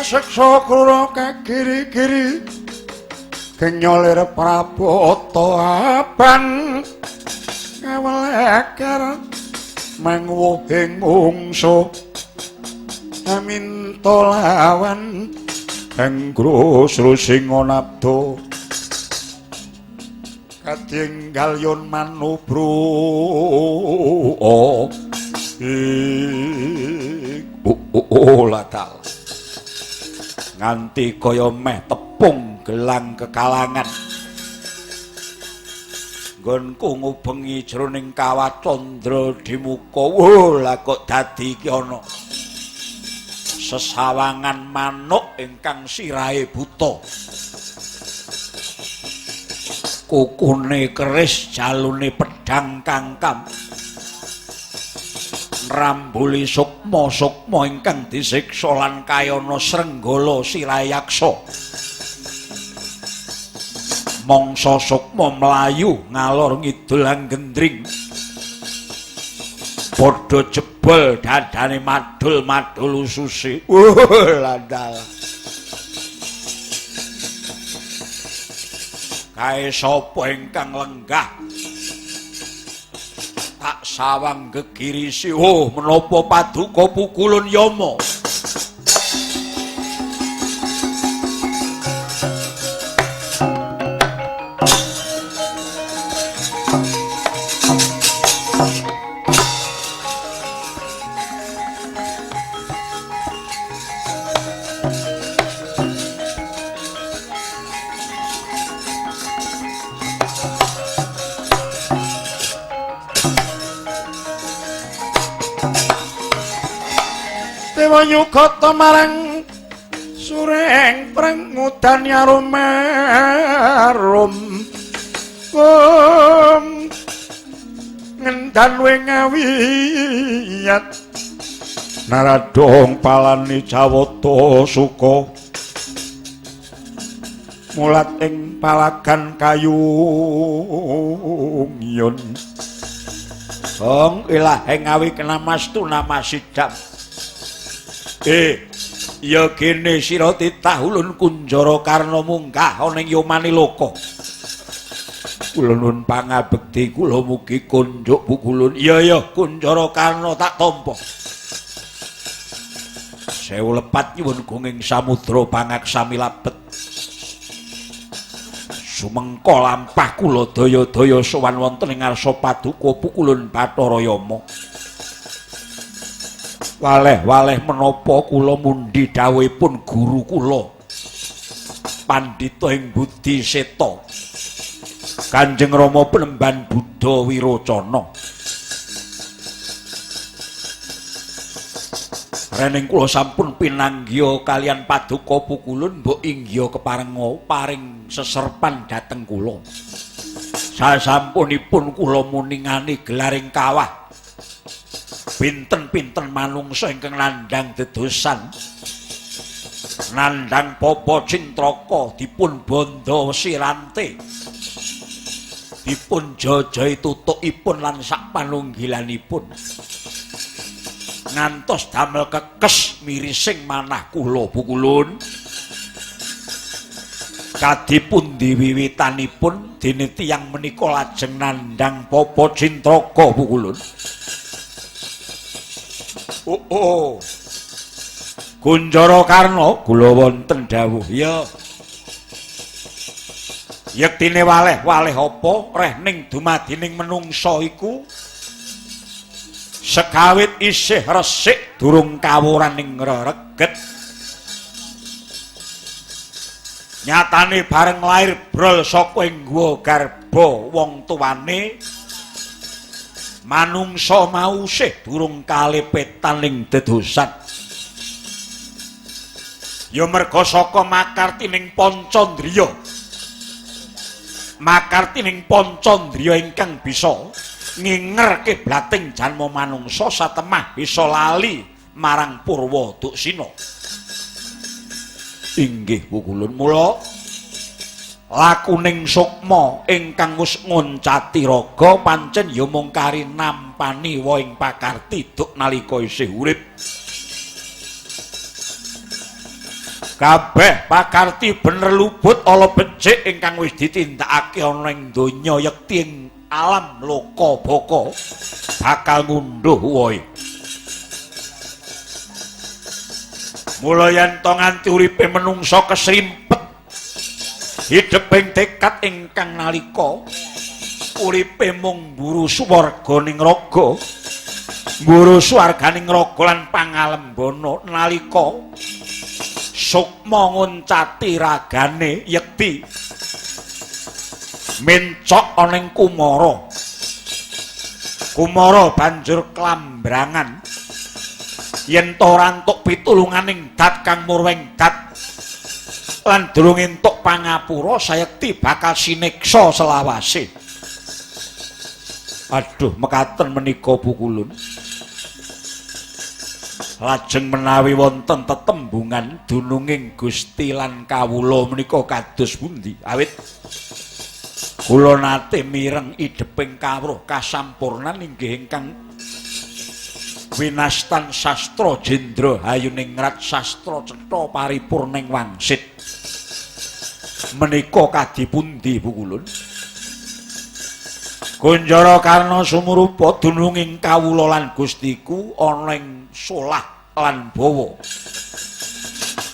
Kaseksa krura kagiri-giri genyolir prabata abang kawelekar mangwuhing mungsuh aminta lawan enggrus rusinga nabda kadinggal yun manubru oh latal nganti kaya meh tepung gelang kekalangan nggonku ngubengi jroning kawah candra dimuka. Wah, lah kok dadi iki ana sesawangan manuk ingkang sirahe buta, kukune keris, jalune pedhang kangkam, rambuli sukma-sukma ingkang disiksa lan kayana srenggala sirahe yaksa. Mangsa sukma mlayu ngalor ngidul lan gendring, padha jebol dadane madul-madul ususe. Wah, landal. Kae sapa ingkang lenggah? Tak sawang gegirisi. Oh, menapa paduka pukulun Yama? Nyugata marang sureng prengudan arum um ngendan wengawiyat naradong palani jawata suka mulat ing palagan kayu yun. Hong ilaheng awi kenamastu namasidam. Ya kene sira titah ulun Kunjara Karna munggah ana ing Yomaniloka. Kula nuwun pangabekti kula mugi kunjuk pukulun. Iya ya Kunjara Karna tak tampa. Sewu lepat nyuwun gunging samudra pangaksami labet. Sumengko lampah kula daya-daya sowan wonten ing ngarsa paduka pukulun Bathara Yama. Waleh-waleh menapa kula mundi dawuhipun guru kula Pandhita ing Budi Seta Kanjeng Rama Penemban Buddha Wirocana. Rening kula sampun pinanggiha kalian paduka pukulun mbok inggiha keparenga paring seserpan dhateng kula. Sasampunipun kula muningani gelaring kawah pinten-pinten manungsa ingkang nandhang dedosan, nandhang papa cintraka dipun bandha sirante, dipun jajahi tutukipun lan sak panunggilanipun ngantos damel kekes mirising manah kula pukulun. Kadipundi wiwitanipun dene tiyang menika lajeng nandhang papa cintraka pukulun? Oh, oh. Kunjara Karna kula wonten dawuh. Ya. Yektine waleh-waleh apa rehning dumadining menungsa iku sekawit isih resik durung kawuraning rereget. Nyatane bareng lair brol saka ing guwa garba wong tuwane, manungsa mau sih durung kalepetan ing dedosan. Ya merga saka makartining pancandriya. Makartining pancandriya ingkang bisa nginger kiblating janma manungsa satemah bisa lali marang purwa duksina. Inggih pukulun. Mula lakuning sukma ingkang wis ngoncati raga pancen ya mung kari nampani wohing pakarti duk nalika isih urip. Kabeh pakarti bener luput ala becik ingkang wis ditindakake ana ing donya yekti ing alam loka baka bakal ngunduh wohe. Mula yen to nganti uripe menungsa kesrimpet hideping tekad ingkang nalika uripe mung mburu swarga ning raga, mburu swarganing raga lan pangalembana nalika sukma nguncati ragane yekti mencok ana ing kumara. Kumara banjur klambrangan yen to ora entuk pitulunganing dat kang murweng dat lan durung entuk pangapura sayekti bakal sineksa selawase. Aduh, mekaten menika pukulun. Lajeng menawi wonten tetembungan dununging Gusti lan kawula menika kados pundi? Awit kula nate mireng idheping kawruh kasampurnan inggih ingkang winastan sastra jendra hayuningrat sastra cetha paripurning wangsit. Menika kadhi pundi pukulun? Kunjara Karna sumurupa dununging kawula lan Gustiku ana ing solah lan bawa.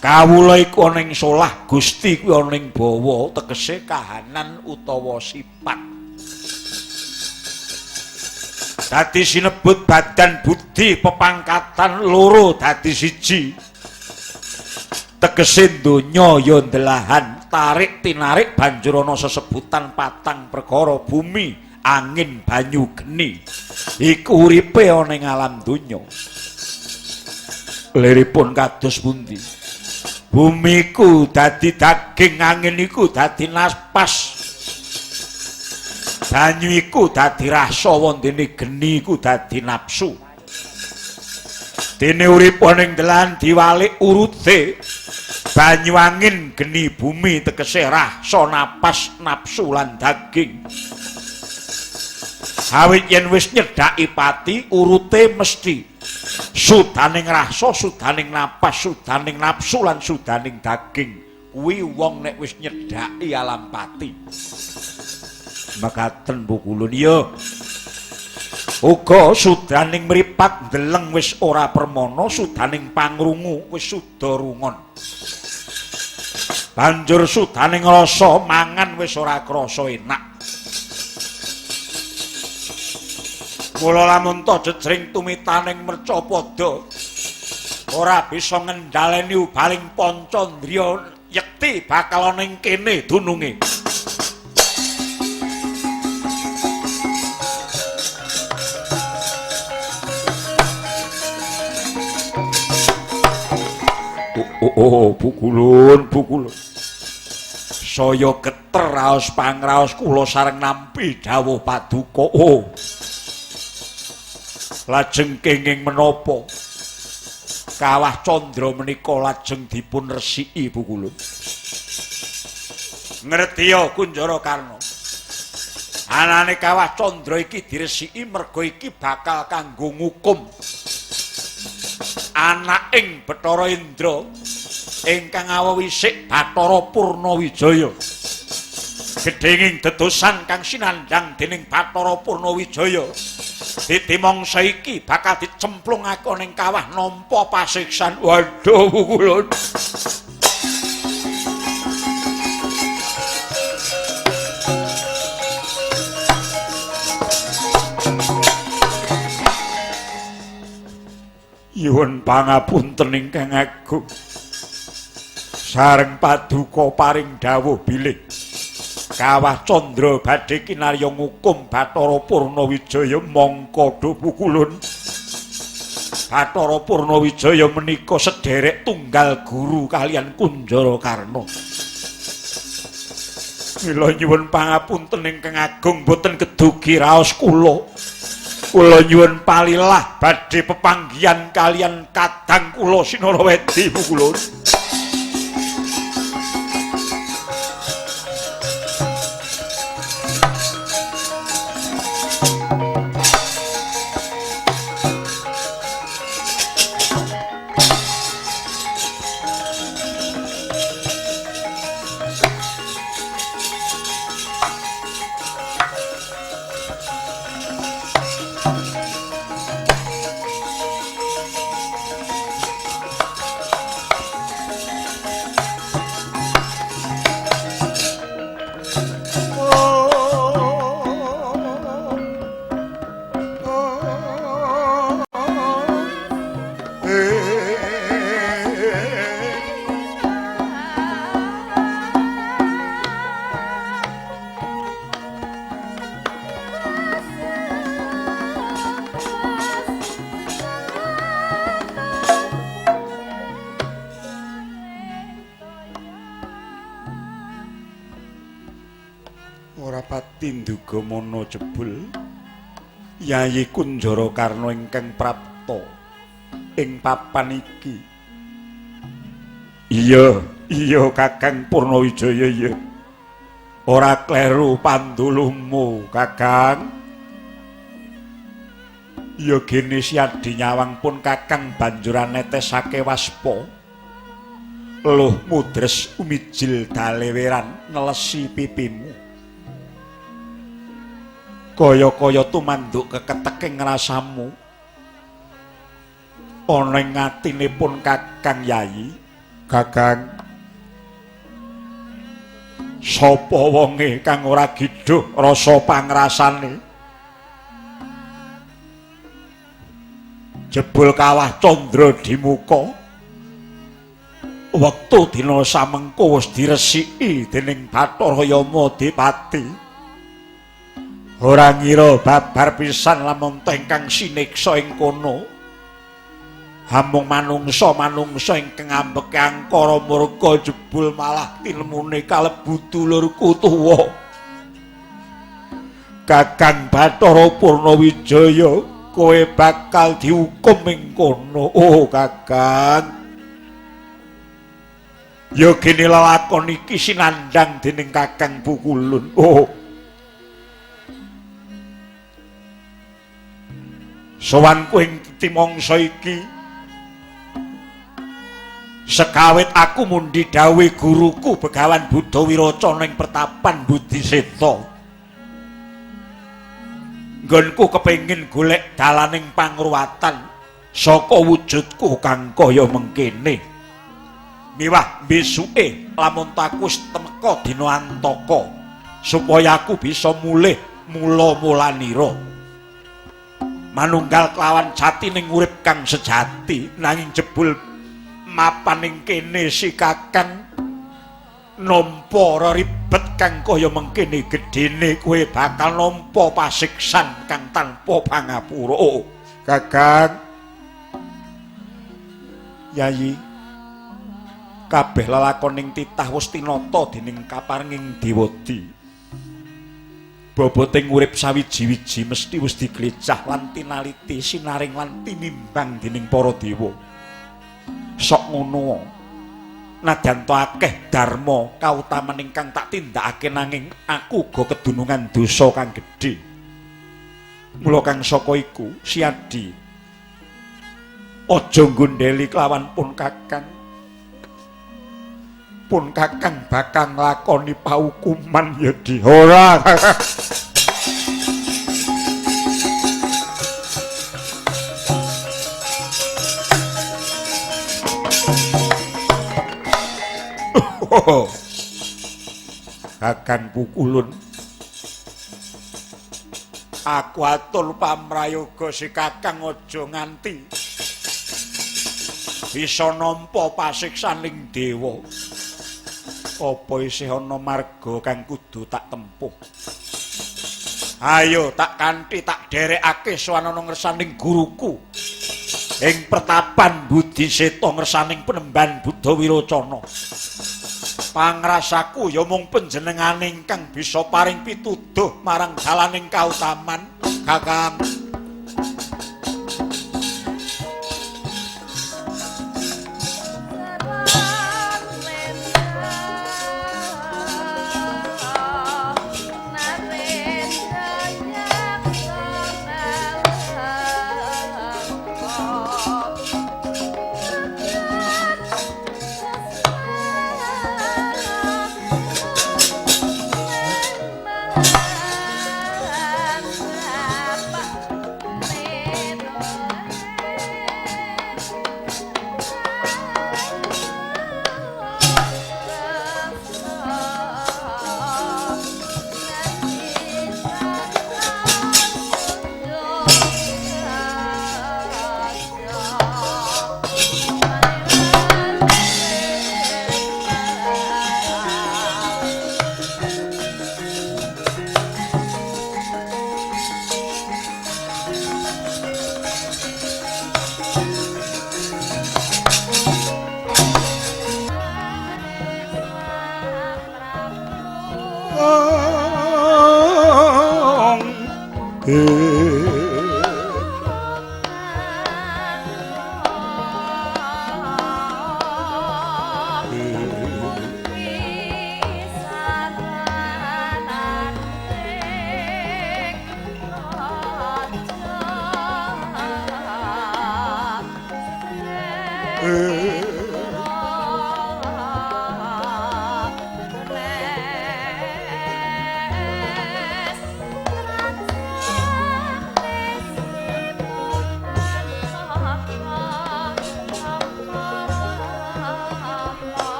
Kawula iku ana ing solah, Gusti kuwi ana ing bawa, tegese kahanan utawa sifat. Dadi sinebut badan budi pepangkatan loro dadi siji. Tegese donya ya ndelahan, tarik tinarik banjur ana sesebutan patang perkara bumi, angin, banyu, geni. Iku uripe ana ing alam donya. Liripun kados pundi? Bumi iku dadi daging, angin iku dadi napas, banyu iku dadi rasa, wondene geni iku dadi nafsu. Dene urip ana ing dalan diwalik urute banyu, angin, geni, bumi, tegese rasa, napas, nafsu lan daging. Awit yen wis nyedhaki pati urute mesti sudaning rasa, sudaning napas, sudaning nafsu lan sudaning daging. Kuwi wong nek wis nyedhaki alam pati. Mekaten pukulun ya. Uga sudaning mripat ndeleng wis ora permana, sudaning pangrungu wis suda rungon. Banjur sudaning rasa mangan wis ora krasa enak. Mula lamun ta jejring tumitaning mercapada ora bisa ngendhaleni ubaling pancandriya yekti bakal ana ing kene dununge. Oh, pukulun, pukulun. Saya geter raos pangraos kula sareng nampi dawuh paduka. Oh. Lajeng kenging menapa Kawah Candra menika lajeng dipun resiki pukulun. Ngertiya Kunjara Karna, anane Kawah Candra iki diresiki merga iki bakal kanggo ngukum anaking Bathara Indra ingkang awewisik Bathara Purnawijaya. Gedhenging dedosan kang sinandhang dening Bathara Purnawijaya dadi mangsa iki bakal dicemplungake ning kawah nampa pasiksan. Waduh pukulun. Nyuwun pangapunten ingkang agung. Sareng paduka paring dawuh bilih Kawah Candra badhe kinarya ngukum Bathara Purnawijaya mangka do pukulun. Bathara Purnawijaya menika sederek tunggal guru kalian Kunjara Karna. Mila nyuwun pangapunten ingkang agung boten kedugi raos kula. Kula nyuwun palilah badhe pepanggihan kalian kadang kula Sinarawedi pukulun. Ora pati nduga mono jebul Yayi Kunjara Karna ingkang prapta ing papan iki. Iya, iya Kakang Purnawijaya iya. Ora kleru pandulumu, Kakang. Ya gene siadi nyawang pun Kakang banjur netesake waspa. Luh mudres umijil daleweran nelesi pipimu. Kaya-kaya tumanduk keketeking rasamu. Ana ing atine pun Kakang Yayi, Kakang. Sapa wonge kang ora gidhuh rasa pangrasane? Jebul kawah candra dimuka. Wektu dina samengko wis diresiki dening Bathara Yama Dipati. Ora ngira babar pisan lamun ingkang siniksa ing kono. Amung manungsa-manungsa ingkang ambeke angkara murka jebul malah tinemune kalebu dulurku tuwa. Kakang Bathara Purnawijaya, kowe bakal dihukum ing kono. Oh, Kakang. Ya gene lelakon iki sinandhang dening Kakang Pukulun. Oh. Sowanku ing timangsa iki sekawit aku mundi dawuhe guruku Begawan Buddha Wiracana ing pertapan Budiseta. Nggonku kepengin golek dalaning pangruwatan saka wujudku kang kaya mengkene. Miwah besuke lamun takus temeka dina antaka supaya aku bisa mulih mula-mulanira. Manunggal kelawan jatining urip kang sejati, nanging jebul mapan ing kene si Kakang nampa ribet kang kaya mengkene gedene kowe bakal nampa pasiksan kang tanpa pangapura. Oh, Kakang. Yayi, kabeh lelakoning titah wis tinata dening kaparenging Dewadi. Boboting urip sawiji-wiji mesti wis diglecah lan tinaliti sinaring lan tinimbang dening para dewa. Sok ngono. Nadyan to akeh dharma kautaman ingkang tak tindakake nanging aku uga kedunungan dosa kang gedhe. Mula kang saka iku Siadi aja nggondheli kelawan pun Kakang. Pun Kakang bakal nglakoni paukuman ya di ora. Kakang Pukulun, aku atur pamrayoga si Kakang aja nganti bisa nampa pasiksaning dewa. Apa isih ana marga kang kudu tak tempuh? Ayo tak kanthi tak derekake sowan ana ngersaning guruku ing pertapan Budiseta ngersaning penemban Buddha Wiracana. Pangrasaku ya mung panjenengane ingkang bisa paring pituduh marang dalaning kautaman, Kakang. Bye.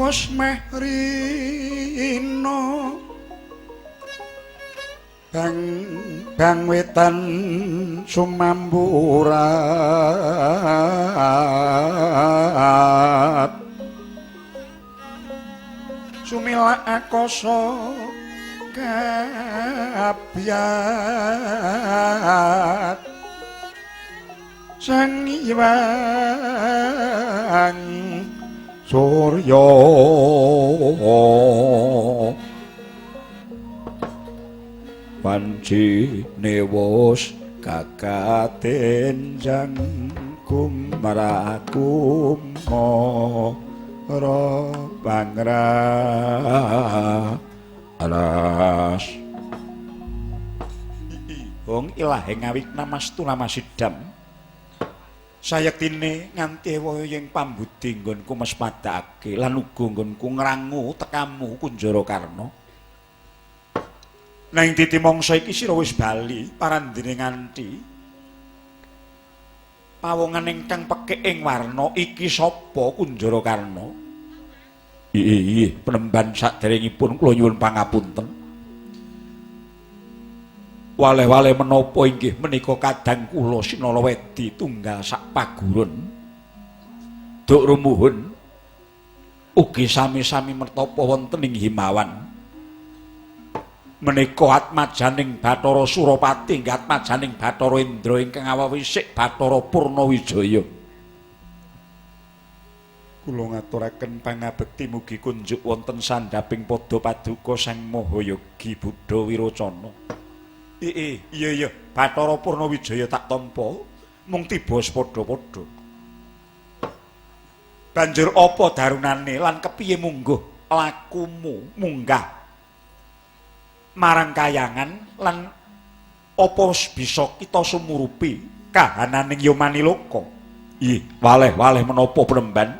Wis meh rina bang bang wetan sumamburat sumilak akasa kabyat sang Hyang Surya pancine wis kakatenjang kumrakumara pangra alas Hong ilahe ngawik namastu namasidam sayektine nganti waya ing pambudi nggonku mespadakake lan uga nggonku ngrangu tekamu Kunjara Karna. Nang titi mangsa iki sira wis bali parandene nganti pawongan ingkang pekik ing warna iki sapa Kunjara Karna? Iya, penemban saderengipun kula nyuwun pangapunten. Waleh-waleh menapa inggih menika kadang kula Sinalawedi tunggal sak paguron. Duk rumuhun ugi sami-sami mertapa wonten ing Himawan. Menika atmajaning Bathara Surapati nggih atmajaning Bathara Indra ingkang awawisik Bathara Purnawijaya. Kula ngaturaken pangabekti mugi kunjuk wonten sandhaping pada paduka Sang Mahayogi Buddha Wirocana. Iya iya Bathara Purnawijaya tak tampa mung tiba padha-padha. Banjur apa darunane lan kepiye mungguh lakumu munggah marang kayangan lan apa bisa kita sumurupi kahananing Yamaniloka? Ih, waleh-waleh menapa penemban?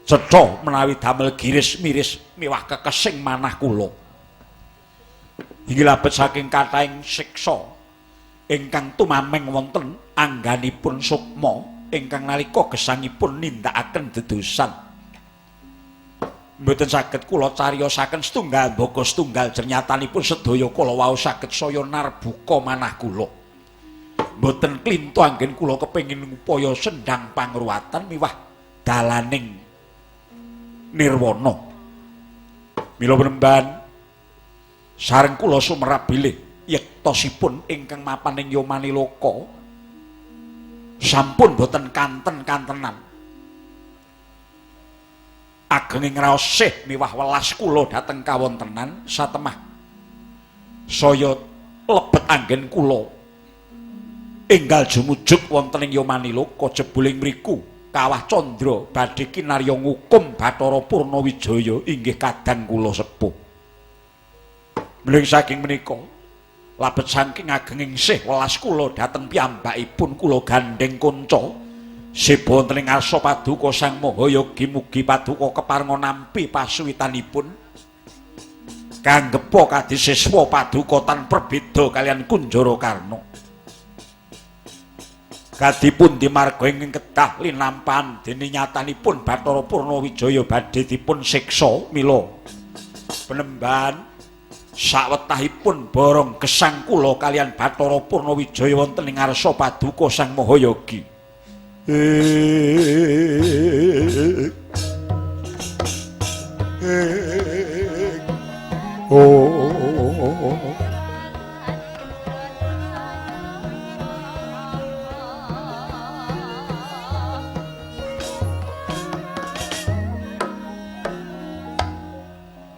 Cetha menawi damel giris-miris miwah kekesing manah kula. Inggih labet saking kathahing siksa ingkang tumameng wonten angganipun sukma ingkang nalika gesangipun nindakaken dedosan. Mboten saged kula cariyosaken setunggal mbaka setunggal jernyatanipun sedaya kala wau saged saya narbuka manah kula. Mboten klintu anggen kula kepengin ngupaya sendhang pangruwatan miwah dalaning nirwana. Mila penemban sareng kula sumerap bilih yektosipun ingkang mapan ing Yamaniloka sampun boten kanten-kantenan. Agenging raos sih miwah welas kula dhateng kawontenan satemah saya lebet anggen kula enggal jumujuk wonten ing Yamaniloka jebuling mriku Kawah Candra badhe kinarya ngukum Bathara Purnawijaya inggih kadang kula sepuh. Mling saking menika labet saking agenging sih welas kula dhateng piyambakipun kula gandheng kanca seba wonten ing ngarsa paduka Sang Mahayogi mugi paduka keparenga nampi pasuwitanipun kanggepa kadhi siswa paduka tan perbeda kalian Kunjara Karna. Kadhi pundi marga ingkang kedah linampahan dene nyatanipun Bathara Purnawijaya badhe dipun siksa mila penemban sawetahipun borong gesang kula kalian Bathara Purnawijaya wonten ing ngarsa paduka Sang Mahayogi. Oh.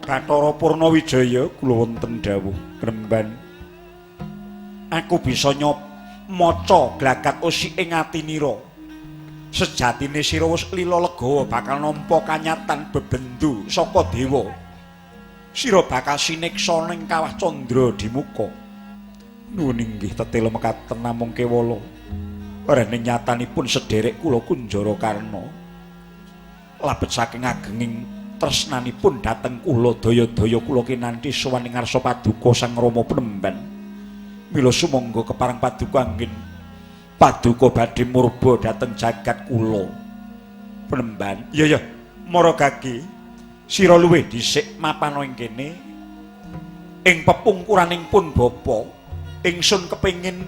Bathara Purnawijaya kula wonten dawuh Gremban. Aku bisa maca glagat usik ing atinira. Sejatine sira wis lila legawa bakal nampa kanyatan bebendu saka dewa. Sira bakal sineksa ning kawah candra dimuka. Nuwun inggih tetela mekaten namung kewala. Rening nyatanipun sederek kula Kunjara Karna. Labet saking agenging tresnanipun dhateng kula daya-daya kula kinanthi sowan ing ngarsa paduka Sang Rama Penemban. Mila sumangga kepareng paduka anggen paduka badhe murba dhateng jagat kula. Penemban. Iya ya, Maragagi, sira luwih dhisik mapana ing kene. Ing pepungkuraning pun bapa, ingsun kepengin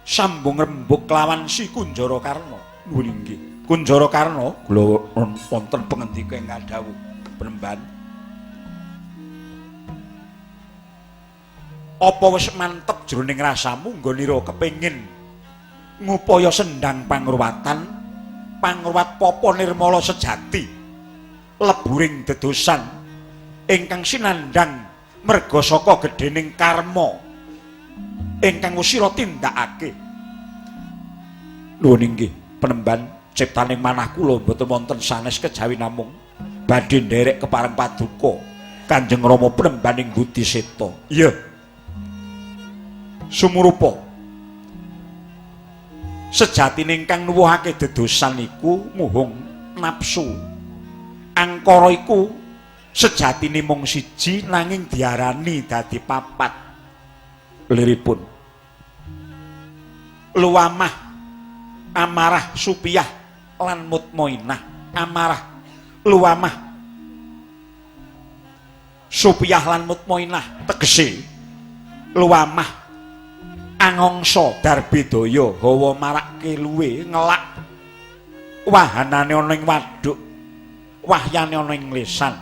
sambung rembug kelawan si Kunjara Karna. Nuwun inggih. Kunjara Karna kula wonten pangendika ingkang dawuh Penemban. Apa wis mantep jroning rasamu nggonira kepengin ngupaya sendang pangruwatan, pangruwat papa nirmala sejati, leburing dedosan ingkang sinandhang merga saka gedhening karma ingkang wis sira tindakake. Nuwun inggih Penemban. Ciptaning manah kula mboten wonten sanes kejawi namung badhe nderek kepareng paduka Kanjeng Rama Penembaning Budi Seta. Iya. Sumurupa. Sejatine ingkang nuwuhake dedosan iku muhung nafsu. Angkara iku sejatine mung siji nanging diarani dadi papat. Liripun. Luwamah, amarah, supiyah lan mutmainah. Amarah, luwamah, supiyah lan mutmainah tegese luwamah angongso darbedaya hawa marake luwe ngelak wahanane ana ing waduk, wahyane ana ing lesan.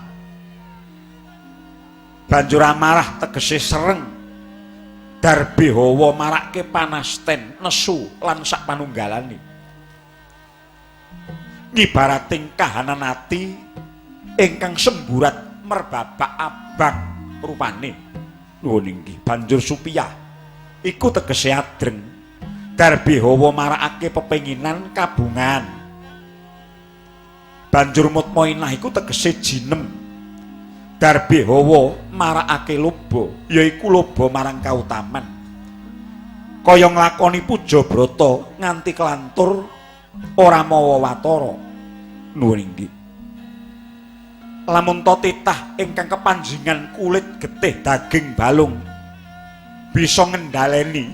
Banjur amarah tegese sereng, darbe hawa marake panasten, nesu lan sak panunggalane. Ngibarating kahanan ati ingkang semburat merbabak abang rupane. Nuwun inggih. Banjur supiyah iku tegese adreng, darbe hawa marakake pepenginan kabungan. Banjur mutmainah iku tegese jinem, darbe hawa marakake loba, yaiku loba marang kautaman. Kaya nglakoni puja brata nganti kelantur ora mawa watara. Nuwun inggih. Lamun to titah ingkang kepanjingan kulit getih daging balung bisa ngendhaleni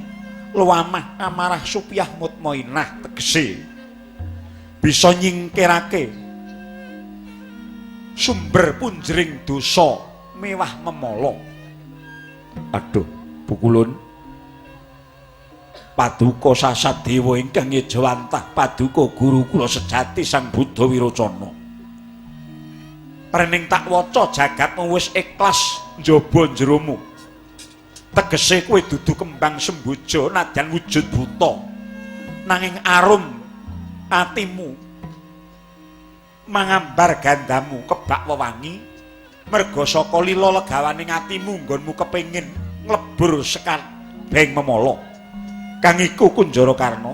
luwamah amarah supiyah mutmainah tegese bisa nyingkirake sumber punjering dosa mewah memala. Aduh, pukulun. Paduka sasadewa ingkang ngejawantah paduka guru kula sejati Sang Buddha Wirocana. Rening tak waca jagatmu wis ikhlas njaba jeromu. Tegese kowe dudu kembang semboja nadyan wujud buta. Nanging arum atimu mangambar gandamu kebak wewangi merga saka lila legawaning atimu nggonmu kepengin nglebur sekabehing memala. Kang iku Kunjara Karna,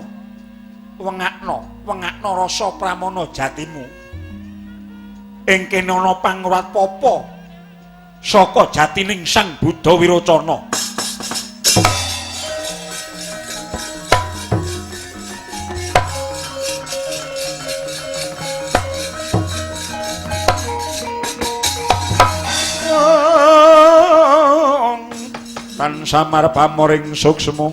wengakno, wengakno rasa pramana jatimu. Ing kene ana pangruwat papa saka jatining Sang Buddha Wirocana. Tan samar pamoring suksma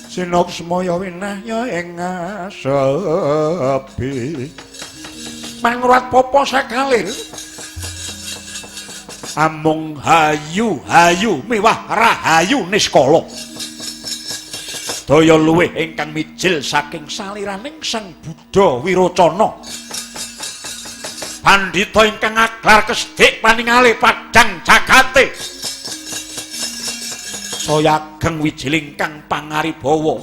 sinuksma ya winahya ing ngasepi. Mangruwat papa sakalir amung hayu hayu miwah rahayu niskala. Daya luwih ingkang mijil saking saliraning Sang Buddha Wirocana. Pandhita ingkang aglar kesdik paningale padhang jagate. Saya ageng wijil ingkang pangaribawa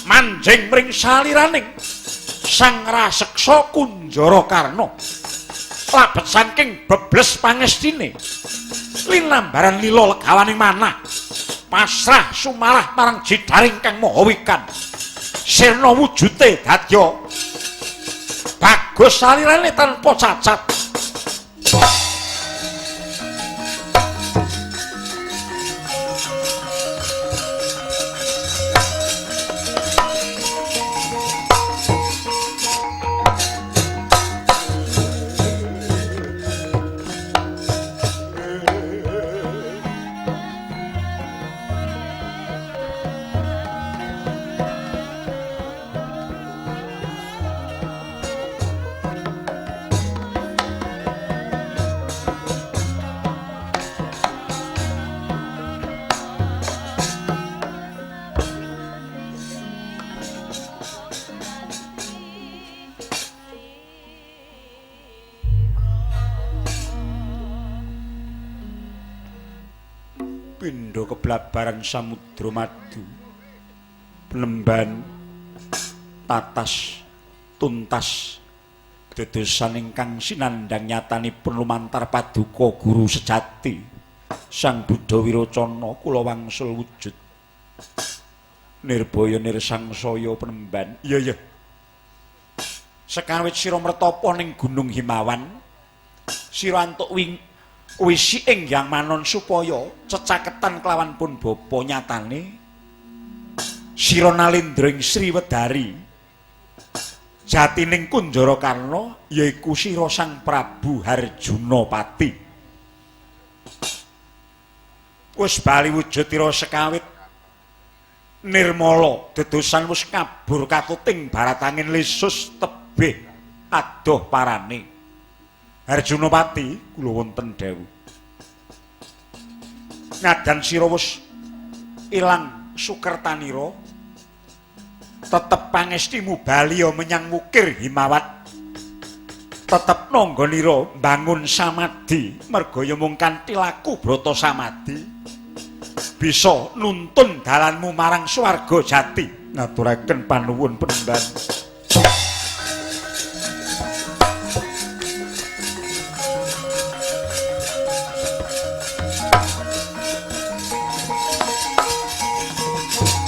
manjing mring saliraning Sang Raseksa Kunjara Karna. Labet saking bebles pangestine. Linambaran lila legawaning manah. Pasrah sumarah marang jidharing kang maha wikan. Sirna wujute dadya bagus salirane tanpa cacat. Pindha keblabaran samudra madu penemban tatas tuntas dedosan ingkang sinandhang nyatanipun lumantar paduka guru sejati Sang Buddha Wirocana kula wangsul wujud nirbaya nirsangsaya penemban. Iya iya, sekawit sira mertapa ning Gunung Himawan sira antuk wisi ing Hyang Manon supaya cecaketan kelawan pun bapa nyatane sira nalindra ing Sriwedari jatining Kunjara Karna yaiku sira Sang Prabu Harjuna Pati. Wis bali wujud ira sekawit nirmala dedosan wis kabur katuting baratangin lesus tebih adoh parane. Harjuna Pati kula wonten dawuh. Ngadan sira wis ilang sukertanira, tetep pangestimu baliya menyang wukir Himawat. Tetep nanggonira mbangun samadhi merga ya mung kanthi laku brata samadhi bisa nuntun dalanmu marang swarga jati. Ngaturaken panuwun penemban.